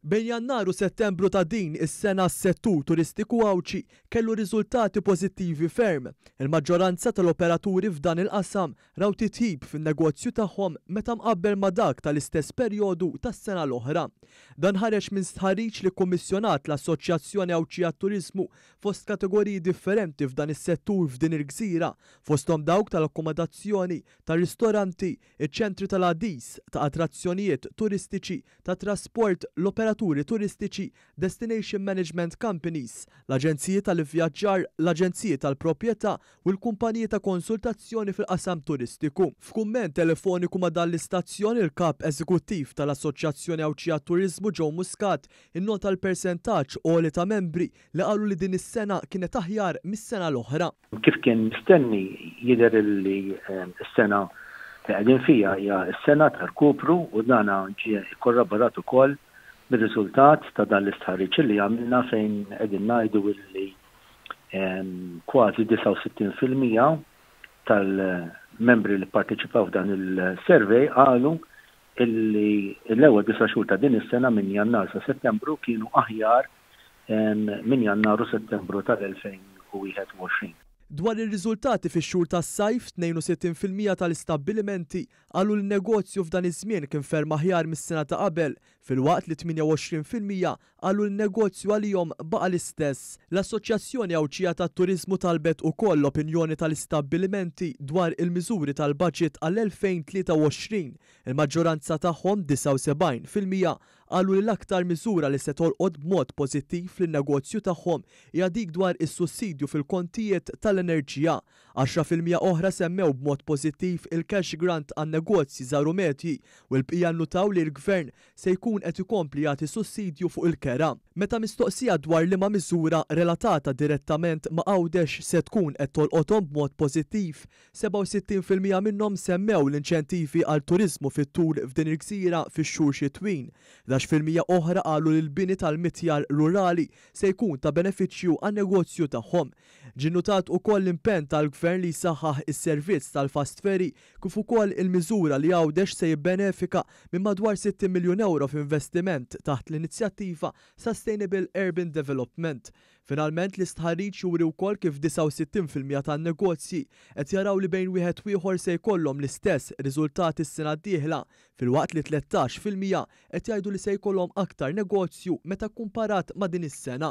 Bejn Jannar u Settembru ta' din is-sena s-settur turistiku Għawdxi kellu riżultati pożittivi ferm. Il-maġġoranza tal-operaturi f'dan il-qasam raw titjib fin-negozju tagħhom meta mqabbel ma' dak tal-istess perjodu tas-sena l-oħra. Dan ħareġ minn stħarriġ li kkummissjonat l-Assoċjazzjoni Għawdxija għat-Turiżmu fost kategoriji differenti f'dan is-settur f'din il-gżira, fosthom dawk tal-akkomodazzjoni, tar-ristoranti, iċ-ċentri tal-għadis, ta' attrazzjonijiet turistiċi, tat-trasport, l-operaturi turistiċi, destination management companies, l-aġenziji tal-ivvjaġġar, l-aġenziji tal-proprjetà u l-kumpaniji ta' konsultazzjoni fil-qasam turistiku. F'kumment telefoniku ma' dan l-istazzjon, il-Kap Eżekuttiv tal-Assoċjazzjoni Għawdxija għat-Turiżmu Joe Muscat innota l-persentaġġ għoli ta' membri li qalu li din is-sena kienet aħjar mis-sena l-oħra. Kif kien mistenni, jidher li s-sena li qegħdin fiha hija s-sena ta' rkupru u dan ġie kkorroborat ukoll mir-riżultat ta' dan l-istħarriġ li għamilna fejn qegħdin ngħidu li kważi 69% tal-membri li pparteċipaw f'dan il-survey qalu li l-ewwel disa' xhur ta' din is-sena minn Jannar sa Settembru kienu aħjar minn Jannar u Settembru tal-2021. Dwar ir-riżultati fix-xhur tas-sajf, 62% tal-istabbilimenti qalu li n-negozju f'dan iż-żmien kien ferm aħjar mis-sena ta' qabel, filwaqt li 28% qalu li n-negozju għalihom baqa' l-istess. L-Assoċjazzjoni Għawdxija tat-Turiżmu talbet ukoll l-opinjoni tal-istabbilimenti dwar il-miżuri tal-baġit għall-2023. Il-maġġoranza tagħhom, 79%, Qalu li l-aktar miżura li se tolqot b'mod pożittiv lin-negozju tagħhom hija dik dwar is-sussidju fil-kontijiet tal-enerġija. 10% oħra semmew b'mod pożittiv il-cash grant għan-negozji żgħar u medji u l-bqija nnutaw li l-Gvern se jkun qed ikompli jagħti sussidju fuq il-kera. Meta mistoqsija dwar liema miżura relatata direttament ma' Għawdex se tkun qed tolqothom b'mod pożittiv, 67% minnhom semmew l-inċentivi għal turiżmu fit-tul f'din il-gżira fix-xhur xitwin. 11% oħra qalu li l-bini tal-mitjar rurali se jkun ta' benefiċċju għan-negozju tagħhom. Ġie nnutat ukoll l-impenn tal-Gvern li jsaħħaħ is-servizz tal-fast ferry kif ukoll il-miżura li Għawdex se jibbenefika minn madwar 60 miljun ewro f'investiment taħt l-inizjattiva Sustainable Urban Development. Finalment, l-istħarriġ juri wkoll kif 69% tan-negozji qed jaraw li bejn wieħed u ieħor se jkollhom l-istess riżultati s-sena d-dieħla, filwaqt li 13% qed jgħidu li se jkollhom aktar negozju meta kkumparat ma' din is-sena.